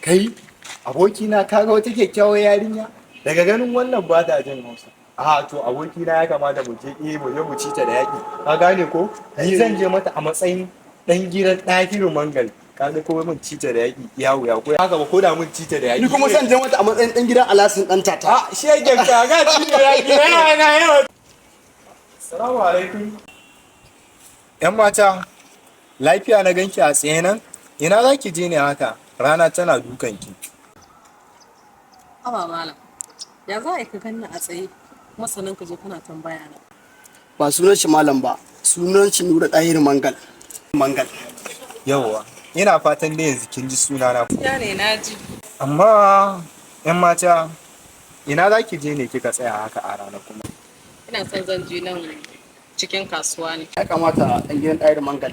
Kai, abokina, ka ga wata kyakkyawar yarinya? Daga ganin wannan ba ta jin Hausa. A to, abokina, ya kamata mu je, mu je mu ci ta da yaƙi. Ka gane ko? Ni zan je mata a matsayin ɗan gidan Ɗahiru Mangal. Kaga ko mun ci ta da yaƙi ya wuya ko haka ba, ko da mun ci ta da yaƙi. Ni kuma zan je mata a matsayin ɗan gidan Alasin ɗan tata. A shegen ka ga ci da yaƙi yana yawa. Assalamu alaikum. ‘Yan mata, lafiya na ganki a tsaye nan? Ina za ki je ne haka? Rana tana dukanki. Haba malam, ya za a yi ka ganni a tsaye kuma sannan ka zo kana tambaya na? Ba sunan shi malam ba, sunan shi Nura Ɗahiru Mangal. Mangal. Yawwa, ina fatan dai yanzu kin ji sunana. Ya ne, na ji. Amma ‘yan mata, ina za ki je ne kika tsaya haka a rana kuma? Ina son zan je nan cikin kasuwa ne. Ya kamata ɗan gidan Ɗahiru Mangal